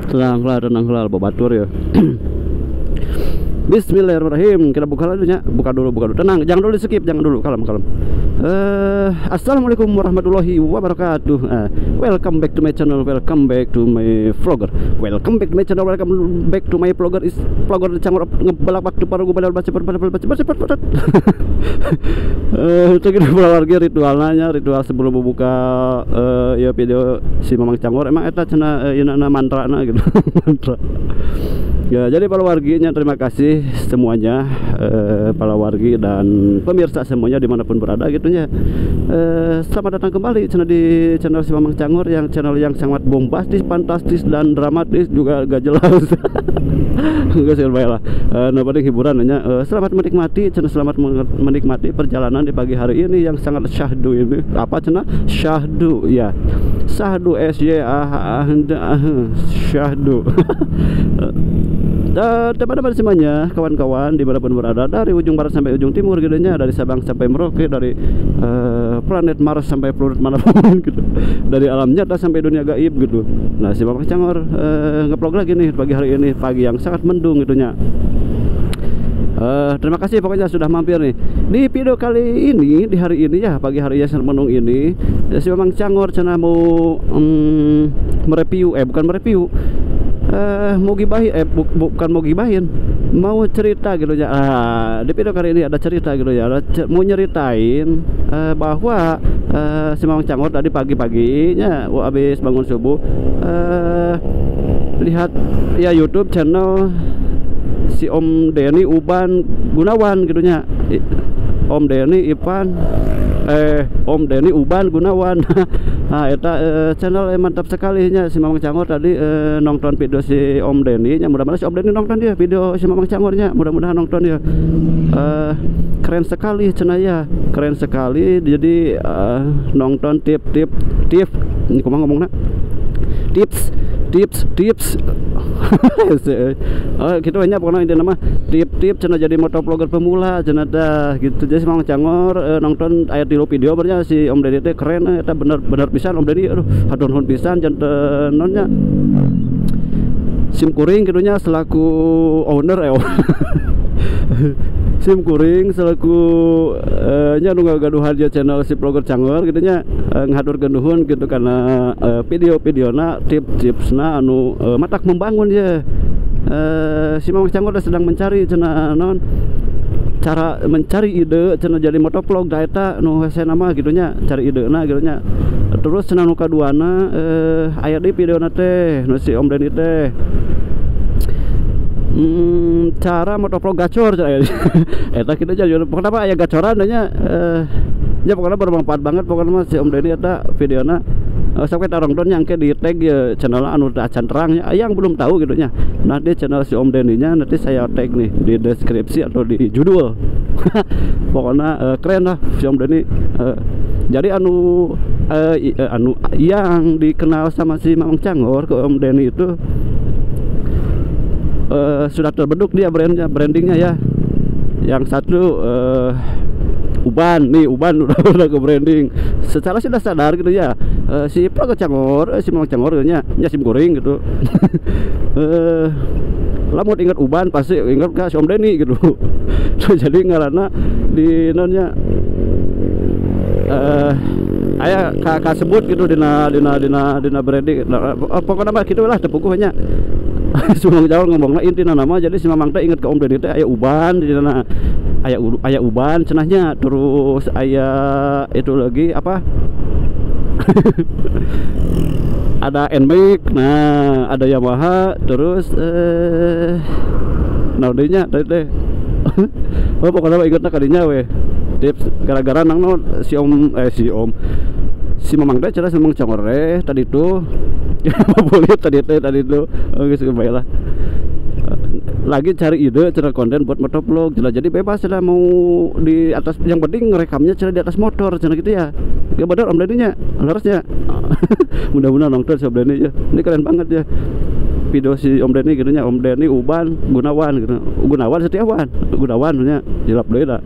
Tenang lah, tenang lah, babatur ya. Bismillahirrahmanirrahim. Kita buka dulu ya. Buka dulu, buka dulu. Tenang, jangan dulu di skip, jangan dulu. Kalem, kalem. Assalamualaikum warahmatullahi wabarakatuh. Welcome back to my channel, welcome back to my vlogger. Welcome back to my channel, welcome back to my vlogger is vlogger cangor ngebelak waktu paru badal baca badal baca baca baca. Itu kita warga ritualnya, ritual sebelum membuka ya video si Mamang Cangor. Emang eta cenah ieu mantrana gitu. Mantra. Ya, jadi para warginya terima kasih semuanya, para wargi dan pemirsa semuanya dimanapun berada gitunya. Selamat datang kembali channel di channel si Mamang Cangor, yang channel yang sangat bombastis, fantastis dan dramatis juga gak jelas. Enggak sih, baiklah. Nah, paling hiburan hanya selamat menikmati channel, selamat menikmati perjalanan di pagi hari ini yang sangat syahdu ini. Apa channel? Syahdu ya. Syahdu S Y A H A syahdu. Teman-teman semuanya, kawan-kawan dimanapun berada, dari ujung barat sampai ujung timur gitu nya, dari Sabang sampai Merauke, dari planet Mars sampai planet manapun gitu, dari alam nyata sampai dunia gaib gitu. Nah, si Mamang Cangor ngeplog lagi nih pagi hari ini, pagi yang sangat mendung gitu nya. Terima kasih pokoknya sudah mampir nih di video kali ini, di hari ini ya, pagi hari yang sangat mendung ini, si Mamang Cangor cenah mau mereview, bukan mereview, mau gibahin, bukan mau gibahin, mau cerita gitu ya. Di video kali ini ada cerita gitu ya, ada mau nyeritain bahwa si Mamang Cangor tadi pagi-paginya habis bangun subuh lihat ya YouTube channel si Om Denny Uban Gunawan gitu nya. Om Denny Ivan Om Denny Uban Gunawan. Nah, eta channel mantap sekali nya. Si Mamang Cangor tadi nonton video si Om Denny nya, mudah-mudahan si Om Denny nonton dia video si Mamang Cangornya, mudah-mudahan nonton dia. Keren sekali cenah ya, keren sekali. Jadi nonton tip-tip tip ini kumaha ngomongna, tips tips tips. Oh, gitu hanya pokoknya intinya mah tip-tip cenah jadi motovlogger pemula cenah dah gitu. Jadi si Mamang Cangor nonton aya 3 video bernya si Om Denny teh keren eta, bener-bener pisan Om Denny, aduh hatur nuhun pisan janten nonnya sim kuring gitu nya selaku owner sim kuring selaku nya nu ngagaduhan dia channel si vlogger Cangor gitu nya, ngahaturkeun nuhun gitu karena video-videona tips-tipsna anu matak membangun ya. Si Mamang Cangor sedang mencari cenah non cara mencari ide cenah jadi motovlog da eta nu hese nama gitu nya, cari idena gitu nya. Terus cenah nu kaduana aya deui videona teh nu si Om Denny teh cara motovlog gacor eta kita jadi pokoknya apa aya gacoran nya, ya pokoknya bermanfaat banget pokoknya mah si Om Denny eta videona. Sampai tarong don yang ke di tag ya channel anu acan terang ya, yang belum tahu gitu nya. Nanti channel si Om Denny nya nanti saya tag nih di deskripsi atau di judul. Pokoknya keren lah si Om Denny. Jadi anu anu yang dikenal sama si Mamang Cangor ke Om Denny itu sudah terbentuk dia brandnya, brandingnya ya. Yang satu Uban nih, Uban udah ke branding secara sudah sadar gitu ya. Si Vlogger Cangor, si Mamang Cangor gitu nya, nya sim kuring gitu. Lamun ingat Uban pasti ingat ke si Om Denny gitu. Jadi ngaranna di nonnya aya ka sebut gitu dina dina dina dina branding. Nah, pokoknya mah kitu lah teu nya. Si Mamang Cangor ngomongna intina nama, jadi si Mamang teh inget ke Om Denny teh aya Uban di dina, aya Uban cenahnya, terus aya itu lagi apa ada NMAX, nah ada Yamaha, terus nah udahnya tadi teh. Oh, pokoknya ingetna kadinya weh tips gara-gara nang no, si Om si Mamang teh cenah si Mamang Cangor teh tadi tuh boleh tadi teh tadi tuh oke baiklah lagi cari ide cara konten buat motovlog cenah, jadi bebas cenah mau di atas, yang penting ngerekamnya cenah di atas motor cenah gitu ya. Ya bener Om Denny nya harusnya. Mudah-mudahan nonton si Om Denny ya, ini keren banget ya video si Om Denny gitu nya. Om Denny Uban Gunawan gitu, Gunawan Setiawan, Gunawan nya jilap deui dah.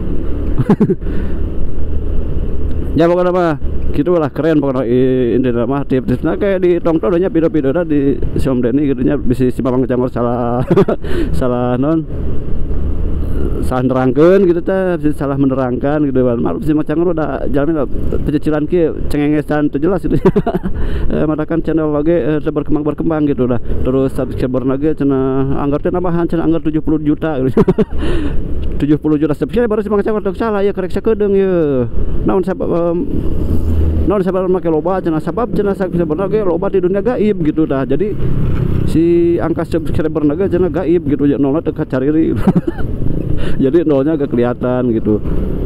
Ya pokoknya mah Gitu lah, keren pokoknya intinya mah tips-tipsnya kayak ditonton nya video-videonya di si Om Denny gitu nya, bisa si Mamang Cangor salah salah non salah nerangkeun gitu teh, salah menerangkan gitu kan. Malu si Mamang Cangor udah jalan pecicilan kieu cengengesan teu jelas gitu. Matakan channel lagi berkembang-berkembang gitu dah. Terus subscriber lagi cenah anggar teh nambahan cenah anggar 70 juta gitu. 70 juta subscriber baru si Mamang Cangor teu salah ya, karek sakedeung ye. Naon sabab naon sabab make loba cenah, sabab cenah subscriber lagi loba di dunia gaib gitu dah. Jadi si angka subscriber naga cenah gaib gitu ya, nolnya teu kacariri. Jadi nolnya agak kelihatan gitu.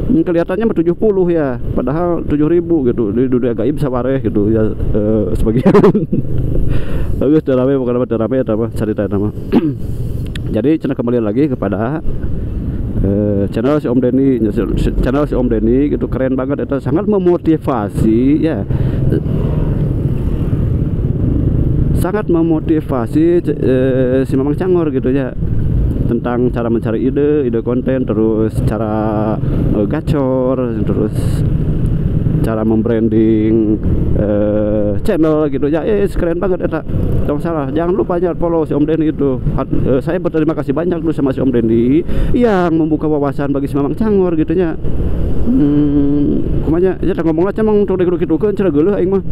Kelihatannya 70 ya, padahal 7.000 gitu. Di dunia gaib sawareh gitu ya, sebagian. Bagus rame bukan apa rame eta mah carita eta mah. Jadi cenah kembali lagi kepada channel si Om Denny, channel si Om Denny gitu keren banget eta, sangat memotivasi ya. Sangat memotivasi si Mamang Cangor gitu ya, tentang cara mencari ide konten, terus cara gacor, terus cara membranding channel gitu ya. Keren banget eta, jangan salah, jangan lupa ya follow si Om Denny itu. Saya berterima kasih banyak dulu sama si Om Denny yang membuka wawasan bagi si Mamang Cangor gitu ya. Kumanya ya ngomong lah emang tuh dikudu-kudukeun cenah geuleuh aing mah.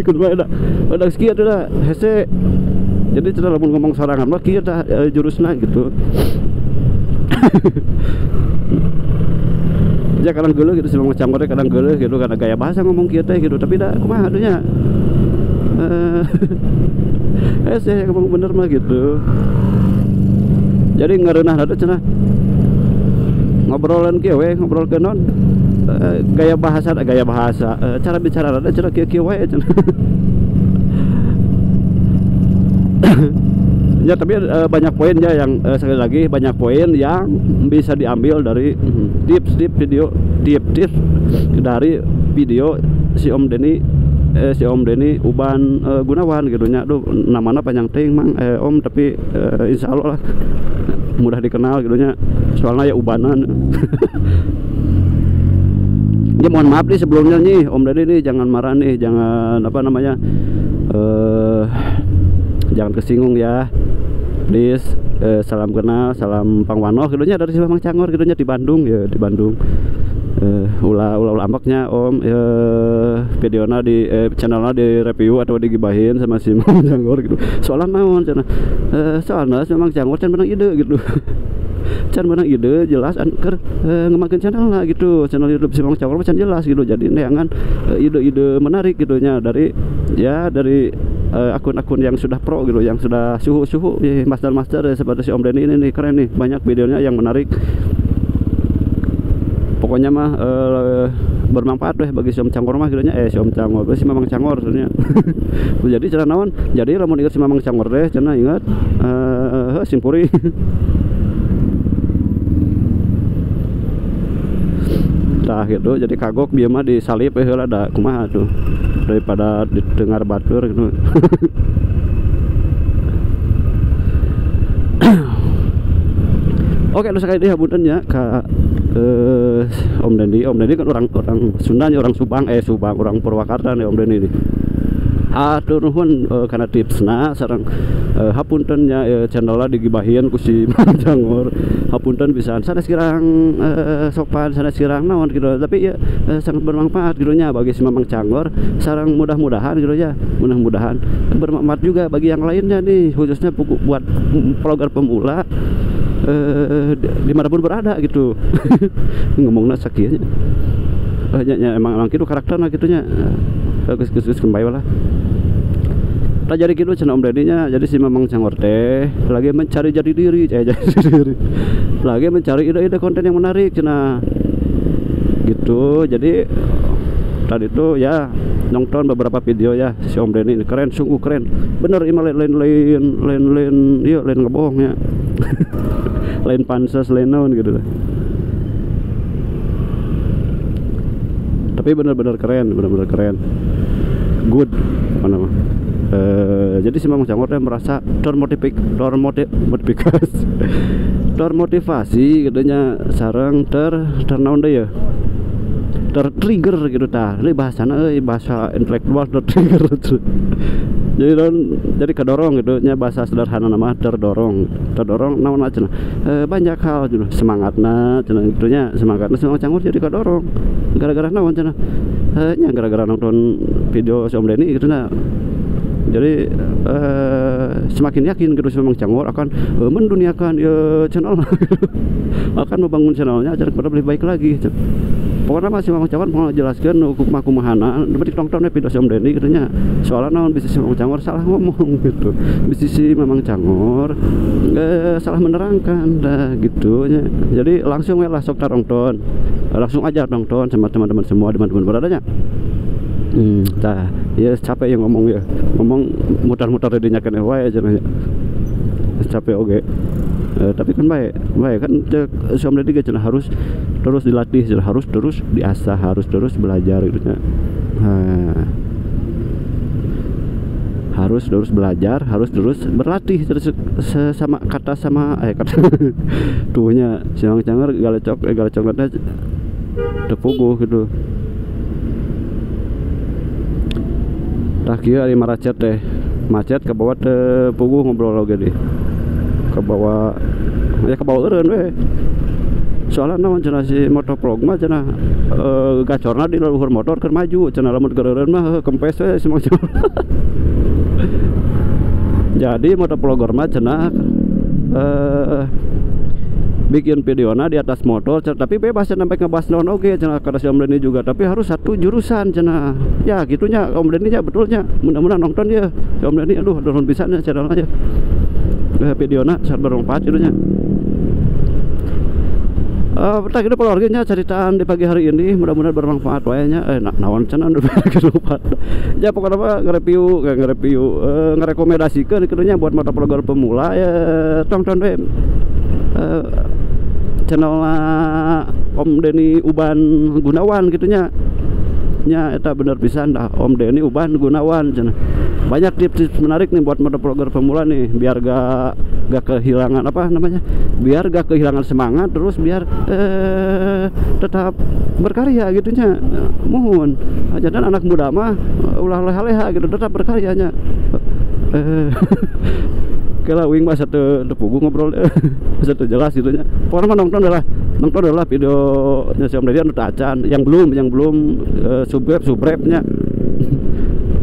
Kudu bae da. Udah sekian udah hese. Jadi cenah lamun ngomong sorangan mah kieu tah jurusna gitu. Ya kadang geuleuh gitu si Mamang Cangor kadang geuleuh gitu karena gaya bahasa ngomong kieu teh gitu, tapi da kumaha adunya. Hese ngomong bener mah gitu. Jadi ngareunah teh cenah ngobrolan kieu we, ngobrol ke non gaya bahasa cara bicara rada cenah kieu-kieu wae cenah. Ya tapi banyak poin ya yang sekali lagi banyak poin yang bisa diambil dari tips-tips video, tips-tips dari video si Om Denny, si Om Denny Uban Gunawan gitu nya. Duh namanya panjang ting mang Om, tapi insya Allah lah mudah dikenal gitu nya, soalnya ya ubanan. Ya mohon maaf nih sebelumnya nih Om Denny nih, jangan marah nih, jangan apa namanya, jangan kesinggung ya please. Salam kenal, salam pangwanoh gitu nya dari si Mamang Cangor gitu nya di Bandung ya, di Bandung. Ulah ulah ambaknya Om, videona di channelnya di review atau digibahin sama si Mamang Cangor gitu. Soalnya naon cenah, soalnya si Mamang Cangor can menang ide gitu. Can menang ide jelas anker ngemakeun channel lah gitu, channel YouTube si Mamang Cangor can jelas gitu. Jadi neangan ide-ide menarik gitu nya dari ya dari akun-akun yang sudah pro gitu, yang sudah suhu-suhu ya, master-master ya, seperti si Om Denny ini nih keren nih, banyak videonya yang menarik. Pokoknya mah bermanfaat deh bagi si Om Cangor mah gitu nya, si Om Cangor, si Mamang Cangor sebenarnya. Jadi cenah naon? Jadi lamun ingat si Mamang Cangor deh cenah ingat simpuri. Tah gitu, jadi kagok bieu mah disalip heula da kumaha tuh daripada didengar batur gitu. Oke, terus sekali deui hapunten nya ka Om Denny. Om Denny kan orang Sunda nya, orang Subang, Subang, orang Purwakarta nih Om Denny nih. Hatur nuhun kana tipsna sareng hapunten nya channelna digibahin ku si Mamang Cangor. Hapunten pisan sanes kirang sopan, sanes kirang naon gitu, tapi ya sangat bermanfaat gitu nya bagi si Mamang Cangor. Sareng mudah-mudahan gitu ya, mudah-mudahan bermanfaat juga bagi yang lainnya nih, khususnya buat vlogger pemula dimanapun berada gitu. Ngomongna sakieu nya, emang gitu karakterna gitu nya. Geus kembali lah. Tak jadi gitu cenah Om Denny nya. Jadi si Mamang Cangor teh lagi mencari jati diri, jati diri. Lagi mencari ide-ide konten yang menarik cenah. Gitu. Jadi tadi itu ya nonton beberapa video ya si Om Denny ini keren, sungguh keren. Bener imah lain lain lain lain ieu lain ngebohong ya. Lain pansos lain naon gitu lah. Tapi benar-benar keren, benar-benar keren. Good apa nama? Jadi si Mamang Cangor merasa termotivasi gitu nya, sareng ternaon deui ya, tertrigger gitu tah. Ini bahasana euy, bahasa intelektual tertrigger. Jadi don, jadi kedorong gitu nya, bahasa sederhana nama terdorong. Terdorong naon cenah? Banyak hal gitu, semangatna cenah gitu nya, semangatna si Mamang Cangor jadi kedorong. Gara-gara naon cenah? Nya gara-gara nonton video si Om Denny gitu nah. Jadi semakin yakin gitu si Mamang Cangor akan menduniakan channel akan membangun channelnya agar kepada lebih baik lagi. Pokoknya masih Mamang Cangor mau jelaskan kumaha-kumahana, berarti tonton video si Om Denny gitu nya. Soalnya naon bisa si Mamang Cangor salah ngomong gitu. Bisa si Mamang Cangor salah menerangkan dah gitu nya. Jadi langsung lah sok tonton. Langsung aja tonton sama teman-teman semua teman-teman beradanya. Tah, ya capek yang ngomong ya. Ngomong mutar-mutar dinya keneh wae cenah. Capek oge. Tapi kan baik, baik kan si Om Deddy cenah harus terus dilatih, cenah harus terus diasah, harus terus belajar gitu nya. Nah, harus terus belajar, harus terus berlatih terus sama kata sama kata tuhnya si Mamang Cangor galecok galecokna teu puguh gitu. Tah kieu ari maracet teh, macet ke bawah teu puguh ngobrol oge deh. Ke bawah ya ke bawah eureun we. Soalna naon cenah si motovlog mah cenah gacorna di luhur motor keur maju cenah, lamun keur eureun mah kempes we si Mamang Cangor. Jadi motovlogger mah cenah bikin videona di atas motor cenah, tapi bebas cenah sampai ngebahas naon oge cenah kata si Om Denny juga, tapi harus satu jurusan cenah. Ya gitunya Om Denny nya betulnya, mudah-mudahan nonton ya si Om Denny, aduh nuhun pisan channelna ya. Videona sangat bermanfaat gitunya. Pertama kita keluarganya ceritaan di pagi hari ini mudah-mudahan bermanfaat wae nya. Naon cenah anu bermanfaat. Ya pokoknya mah nge-review, ngerekomendasikeun kitu nya buat motovlogger pemula ya, tonton we channel Om Denny Uban Gunawan gitu nya. Nya eta bener pisan dah Om Denny Uban Gunawan cenah. Banyak tips-tips menarik nih buat motovlogger pemula nih biar gak kehilangan apa namanya, biar gak kehilangan semangat terus, biar tetap berkarya gitunya. Mohon jangan anak muda mah ulah leha-leha gitu, tetap berkaryanya. Kalau wing mah satu pugu ngobrol satu jelas gitunya. Pokoknya mah nonton adalah videonya si Om Deddy anu acan, yang belum subscribe-nya.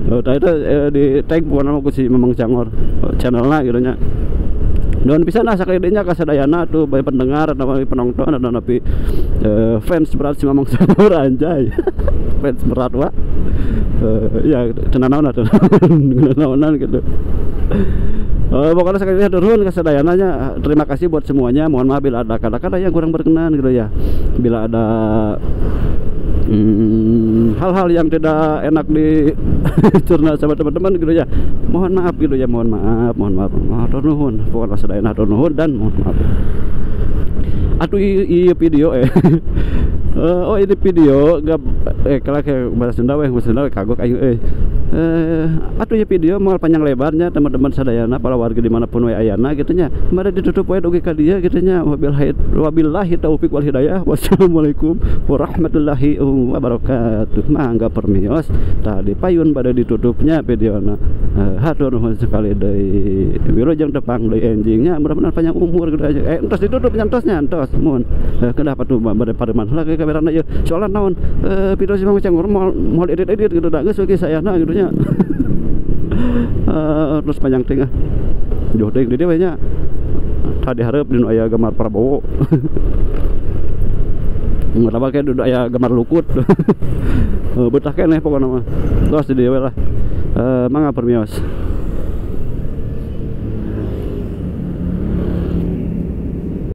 Tadi itu di tag bukan nama ku si Mamang Cangor channelna gitu nya. Dan bisa nah sakalinya ka sadayana tuh bae pendengar atau penonton atau napi fans berat si Mamang Cangor anjay. Fans berat wa. Ya tenanaon tenanaonan gitu. Pokoknya sekali lagi turun ke sadayananya. Terima kasih buat semuanya. Mohon maaf bila ada kata-kata yang kurang berkenan gitu ya. Bila ada hal-hal yang tidak enak dicerna sama teman-teman gitu ya. Mohon maaf gitu ya, mohon maaf, mohon maaf. Hatur nuhun. Pokoknya sadayana hatur nuhun dan mohon maaf. Atuh iya video oh ini video gak kalau kayak bahasa Sunda weh, bahasa Sunda kagok aing euy. Atuh ya video moal panjang lebarnya teman-teman sadayana para warga dimanapun we ayana gitu nya. Mari ditutup we dugi ka dieu gitu nya. Wabillahi taufik wal hidayah. Wassalamualaikum warahmatullahi wabarakatuh. Mangga permios tadi payun pada ditutupnya videona. Hatur nuhun sekali deui. Wilujeng tepang deui enjingnya mudah-mudahan panjang umur gitu aja. Entos ditutup nya entos mun. Kenapa tuh bade pareman heula ke kamerana ieu. Soalna naon video si Mamang Cangor moal edit-edit gitu da geus we sayana gitu nya. Terus panjang tengah jauh teuing di dieu we nya. Tadi hareup dinu aya gambar Prabowo. Ngaraba kayak duduk aya gambar lukut. Betah keneh pokona mah. Tos di dieu we lah. Mangga permios.